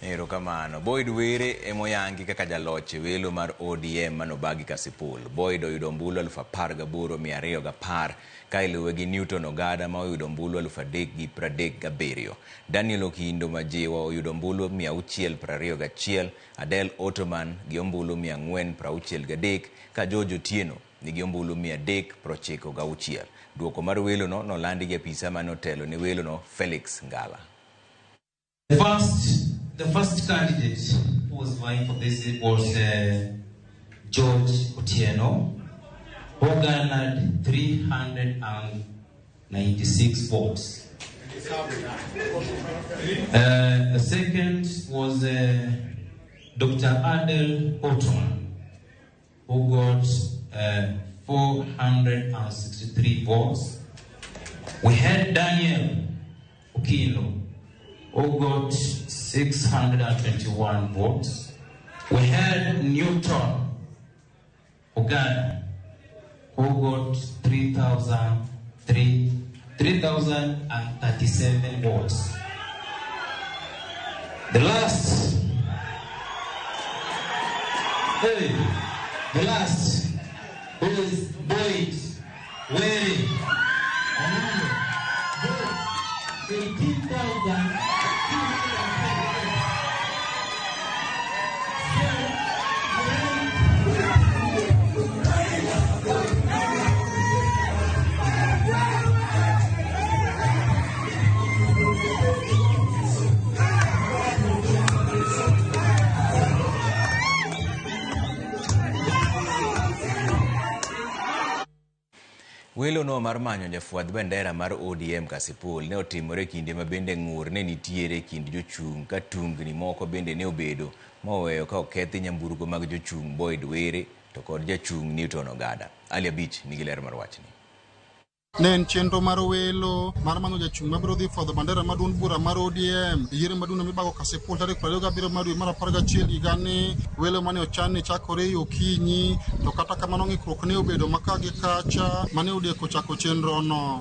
Erokamano. Boyd Were emoyangi kaka jaloch e welo mar ODM manobagi Kasipul. Boyd oyudo ombulu 18,210 ka iluwe gi Newton Ogada ma oyudo ombulu 3,037. Daniel Okindo Majiwa oyudo ombulu 621, Adel Ottoman gi ombulu 463 ka George Otieno nigi ombulu 396. Duoko mar welono nolandi gi apisa mane otelo ne welono Felix Ngala. The first candidate who was vying for this was George Otieno, who garnered 396 votes. The second was Dr. Adel Ottoman, who got 463 votes. We had Daniel Okilo, who got 621 votes. We had Newton Ogada, who got 3,037 votes. The last, hey, the last, who is Boyd Were Omondo, got 18,207. Welo no mar manyo jafuadh bendera mar ODM Kasipul ne otimore kinde ma bende ng'ur ne nitiere kind jochung' ka tungni moko bende ne obedo moweyo ka okethi nyamburko mag jochung' Boyd Were to kod jachung' Newton Ogada. Ali Abich nigi ler mar wachni. Ne en chenro mar welo mar manyo jachung' mabiro dhi fwadho bandera mar duond bura mar ODM e yiero maduong' mibago Kasipul tarik 27 mar dwe mar 11 higani. Welo mane ochan ni chakore e okinyi, to kata kamano ng'ikruok ne obedo ma ka gi kacha mane odeko chako chenro no.